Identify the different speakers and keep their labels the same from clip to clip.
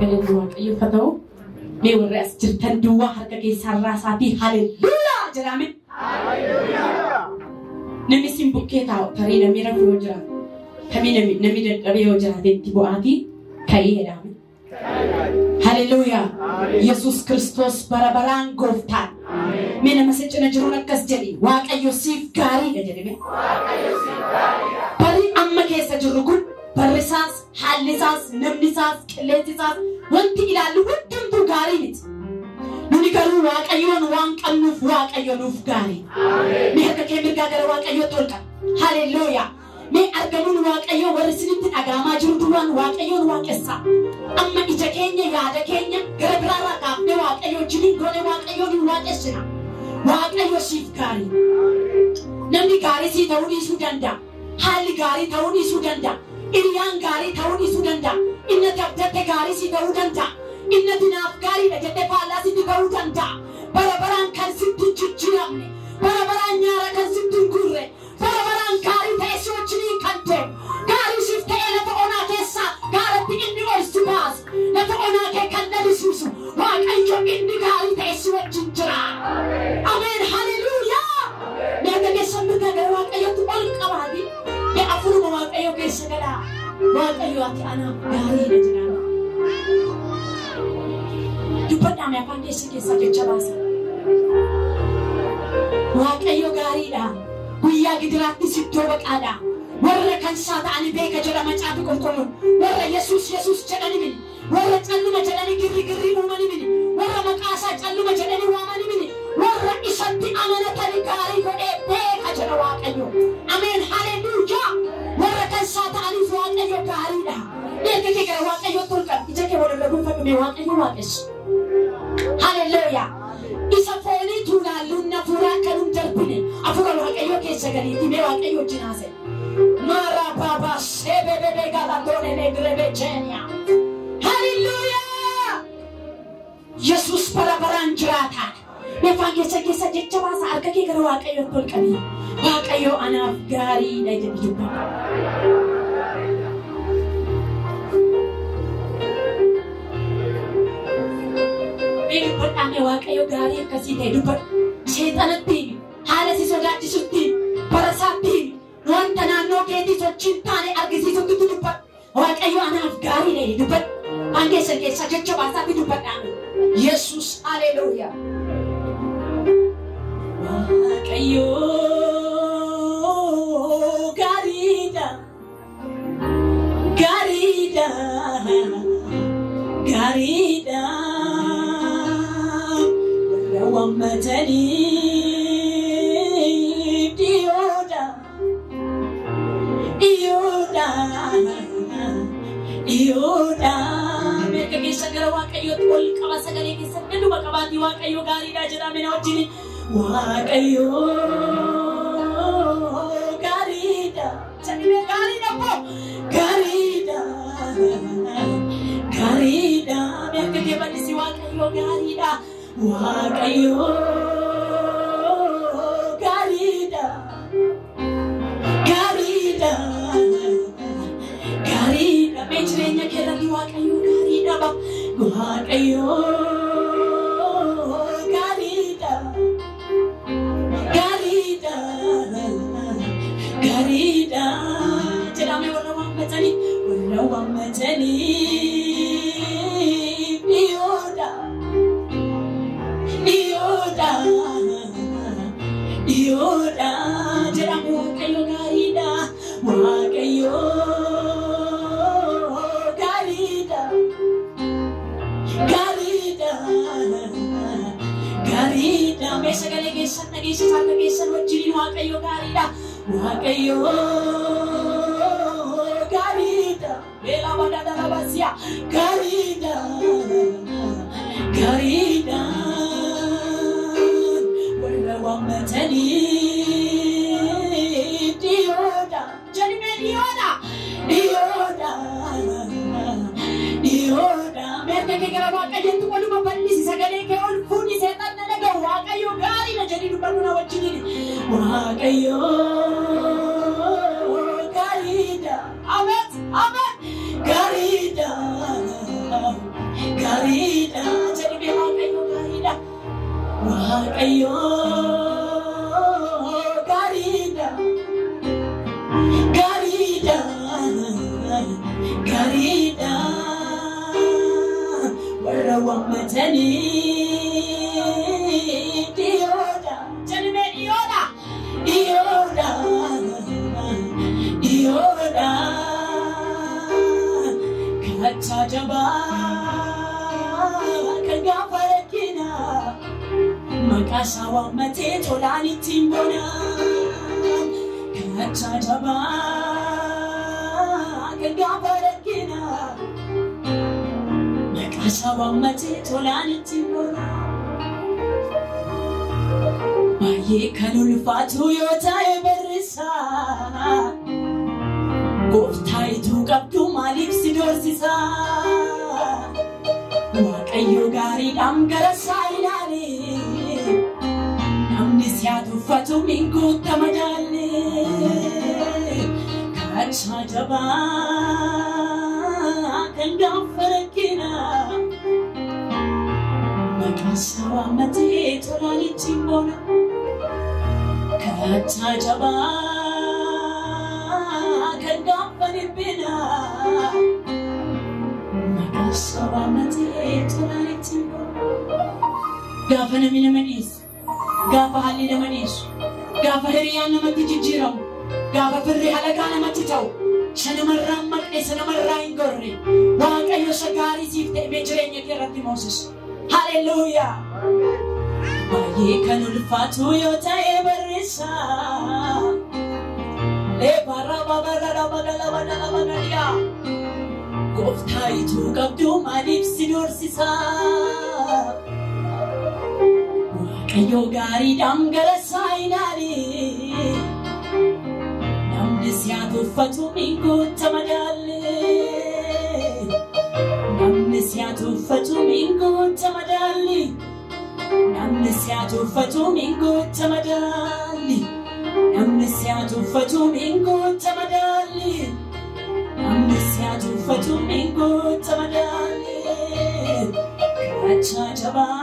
Speaker 1: Galanni Waaqayyoof haa ta'u. Mee warri as jirtan duwwaa harka keessaan raasaatii haleluuyaa jedhame. Namni sin bukkee taa'u tarii namni rafu yoo jiraate, kamii namni dadhabee yoo jiraate itti bu'aatii ka'ii jedhame. Haleluuyaa. Yesuus Kiristoos bara baraan gooftaan. Mee nama si cina jiruun akkas jedhi, Waaqayyo siif gaariidha jedhame. Barri amma keessa jirru kun barri isaas, haalli isaas, namni isaas, qilleensi isaas wanti ilaallu hundumtuu gaarii miti. Nuni garuu Waaqayyoon waan qabnuuf Waaqayyo nuuf gaarii. Mee harka kee mirgaa gara Waaqayyootti ol qabi. Haleluuyaa. Mee argamuun Waaqayyoo warri isinitti dhaga'amaa jiru duwwaan Waaqayyoon waaqessaa. Amma ija keenya yaada keenya gara biraarraa kaafnee Waaqayyo wajjiniin goone Waaqayyoon hin waaqessina. Waaqayyo siif gaarii. Namni gaarii sii ta'uu dhiisuu danda'a. Haalli gaarii ta'uu dhiisuu danda'a. Hiriyaan gaarii ta'uu dhiisuu danda'a. Inni abdatte gaarii sii ta'uu danda'a. Inni dinaaf gaariidha jettee faallaa sitti ta'uu danda'a. Bara baraan kan sitti hin jijjiiramne, bara baraan nyaara kan sitti hin guurre, bara baraan gaarii ta'e si wajjiniin kan deemu, gaarii siif ta'e lafa onaa keessaa gaaratti inni ol si baasu, lafa onaa kee kan lalisiisu, Waaqayyo inni gaarii ta'e si wajjin jira. Ameen, haleluuyaa. Mee harka keessan mirgaa gara Waaqayyootti ol qabaati. Mee afuruma Waaqayyo keessa galaa. Waaqayyo ati anaaf gaariidha jedhaan. Dubbadhaa mee afaan keessa keessaa jecha baasa. Waaqayyo gaariidha. Guyyaa gidiraattis iddoo baqaadha. Warra kan isaa ta'anii beeka jedha macaafi qulqulluun. Warra Yesuus Yesuus jedhani mini. Warra calluma jedhanii girri girrii uumani mini. Warra maqaa isaa calluma jedhanii waamani mini. Warra isatti amanatanii gaarii godhee beeka jedha Waaqayyo. Ameen, haleluuyaa. Warra kan isaa ta'aniif Waaqayyo gaariidha. Mee harka kee gara Waaqayyootti ol qabi. Ija kee walirra gonfadhu mee Waaqayyo waaqessu. Haleluuyaa. Isa foonii tuulaalluun hafuuraa kan hin darbine hafuura Waaqayyoo keessa galiitii mee Waaqayyo wajjin haasa'e. Mara baba sebebebe galatone negrebe jenia. Haleluuyaa. Yesuus bara baraan jiraataa. Mee afaan keessa keessa jecha baasa harka kee gara Waaqayyootti ol qabi. Waaqayyo anaaf gaariidha jedhi dubbadhu. Mee dubbadhaa mee Waaqayyo gaarii akkasii ta'e dubbadhu. Seexanatti himi, haala si sodaachisutti himi, bara isaatti himi, wanta naannoo keetii sochii hin taane argisiisutti dubbadhu. Waaqayyo anaaf gaariidha jedhi dubbadhu. Afaan keessa keessa jecha baasaatti dubbadhaa. Yesuus haleluuyaa. Waaqayyo gaariidha. Gaariidha. Gaariidha. Warra waammataniif dhiyoodha. Dhiyoodha. Dhiyoodha. Mirga keessa gara Waaqayyootti ol qaba sagalee keessa dhuma qabaatii Waaqayyo gaariidha jedhame na wajjin. Waaqayyo gaariidha. Jedhame gaariidha boo. Gaariidha. Gaariidha. Mirga kee bal'isi Waaqayyo gaariidha. Waaqayyo gaariidha. Gaariidha. Gaariidha. Mee jireenya kee irratti Waaqayyo gaariidha ba. Waaqayyo gaariidha. Gaariidha. Gaariidha. Jedhame warra waammatanii warra waammatanii dhiyoodha. Dhiyoodha. Dhiyoodha. Jedhame Waaqayyo gaariidha. Waaqayyo gaariidha. Gaariidha. Gaariidha. Mee sagalee keessan dhageessisaa harka keessan wajjiniin Waaqayyo gaariidha. Waaqayyo gaariidha. Beela badada basiya. Gaariidha. Gaariidha. Warra waammatanii dhiyoodha. Jedhime dhiyoodha. Dhiyoodha. Dhiyoodha. Mirga kee gara Waaqayyootti oluma bal'isi sagalee kee ol fuudhi seexan na dhaga'u Waaqayyo gaariidha jedhii dubbadhu na wajjiniin. Waaqayyo gaariidha. Ameen. Ameen. Gaariidha. Gaariidha jedhame Waaqayyo gaariidha. Waaqayyo gaariidha. Gaariidha. Gaariidha. Warra waammatanii dhiyoodha. Jedhame dhiyoodha. Dhiyoodha. Dhiyoodha. Kattaa jabaa kan gaafa rakkinaa maqaa isaa waammatee tolaan ittiin boona. Kattaa jabaa kan gaafa rakkinaa maqaa isaa waammatee tolaan ittiin boona. Baay'ee kan ulfaatu yoo ta'e barrisaa gooftaa ituu qabdu maaliif si doorsisaa? Waaqayyo gaariidhaan gara isaa ilaali. Namni si haa tuffatu min guuttama jaalle. Kattaa jabaa kan gaafa rakkinaa maqaa isaa waammatee tolaan ittiin boona. Kattaa jabaa kan gaafa dhiphinaa maqaa isaa waammatee tolaan ittiin boona. Gaafa namni nama dhiyeessu, gaafa haalli nama dhiyeessu, gaafa hiriyaan namatti jijjiiramu, gaafa firri halagaa namatti ta'u, isa namarraa hin maqne, isa namarraa hin gorre, Waaqayyo isa gaarii siif ta'e mee jireenya kee irratti moosisu. Haleluuyaa! Baay'ee kan ulfaatu yoo ta'e barrisaa. Leebarra babarra rabadala badala badaliyaa. Gooftaa ituu qabdu maaliif si doorsisaa? Waaqayyo gaariidhaan gara isaa ilaali. Namni si haa tuffatu min guuttama jaalle. Namni si haa tuffatu min guuttama jaalli. Namni si haa tuffatu min guuttama jaalli. Namni si haa tuffatu min guuttama jaalli. Namni si haa tuffatu min guuttama jaalli. Kattaa jabaa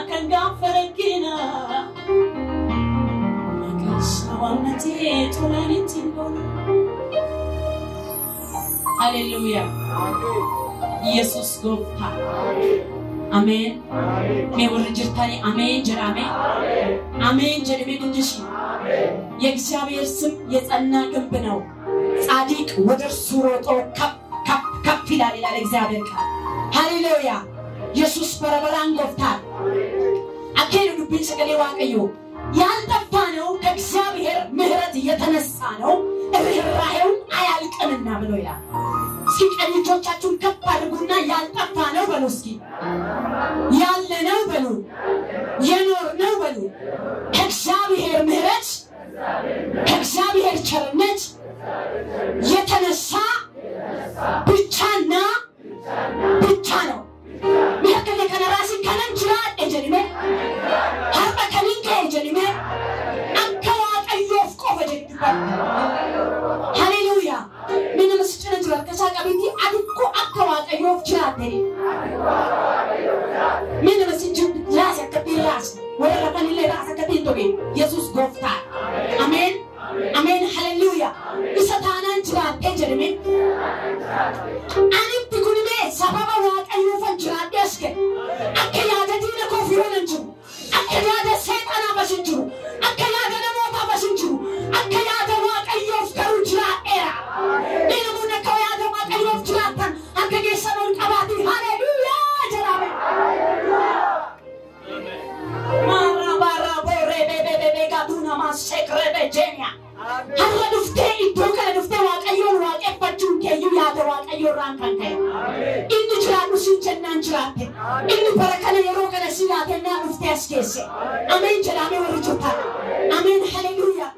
Speaker 1: kan gaafa rakkinaa maqaa isaa waammatee tolaan ittiin boona. Haleluuyaa. Yesus gooftaa. Ameen. Mee warri jirtanii ameen jedhame. አሜን jedhame guddisi. የእግዚአብሔር ስም የጸና ግንብ ነው። ጻድቅ ወደ እርሱ ሮጦ ከፍ ከፍ ከፍ ይላል ይላል እግዚአብሔር ቃል። ሃሌሉያ። ኢየሱስ bara baraan gooftaa. Akkeenu dubbiin sagalee Waaqayyoo ያልጠፋ ነው ከእግዚአብሔር ምሕረት የተነሳ ነው፣ ርኅራኄውም አያልቅምና ብሎ ይላል። እስኪ ቀኝ እጆቻችሁን ከፍ አድርጉና ያልጠፋ ነው በሉ። እስኪ ያለ ነው በሉ፣ የኖር ነው በሉ። ከእግዚአብሔር ምሕረት ከእግዚአብሔር ቸርነት የተነሳ ብቻና ብቻ ነው። Mee kana raasi kanan jiraadhe jedhime har'a kanin ka'e jedhime akka Waaqayyoof qofa jedhi dubbadhu. Haleluuyaa. Mee nama si cina jiru harka isaa qabiitii ati koo akka Waaqayyoof jiraatte jedhi. Mee nama si jiru raasi akkattiin raasi. Warra rafanillee raasi akkattiin toge. Yesuus gooftaa. Ameen. Ameen. Haleluuyaa. Isa taanaan jiraattee jedhime. Anitti kun mee sababa Waaqayyoofan jiraadhe as ga'e. Akka yaada diina koof yoon hin jiru. Akka yaada seexanaaf as hin jiru. Akka yaada namootaaf as hin jiru. Akka yaada Waaqayyoof garuu jiraadheera. Mee namoonni akka yaada Waaqayyoof jiraattan harka keessan ol qabaatii haleluuyaa jedhame. Mara bara boree be be be gaduna masekre be jenia. Har'a dhuftee iddoo kana dhuftee Waaqayyoon waaqeffachuun keeyyuu yaada Waaqayyoo irraan kan ka'e. Inni jiraadhu siin jennaan jiraatte. Inni bara kana yeroo kana si laatennaa dhuftee as geesse. Ameen jedhamee warri jirtan. Ameen haleluuyaa.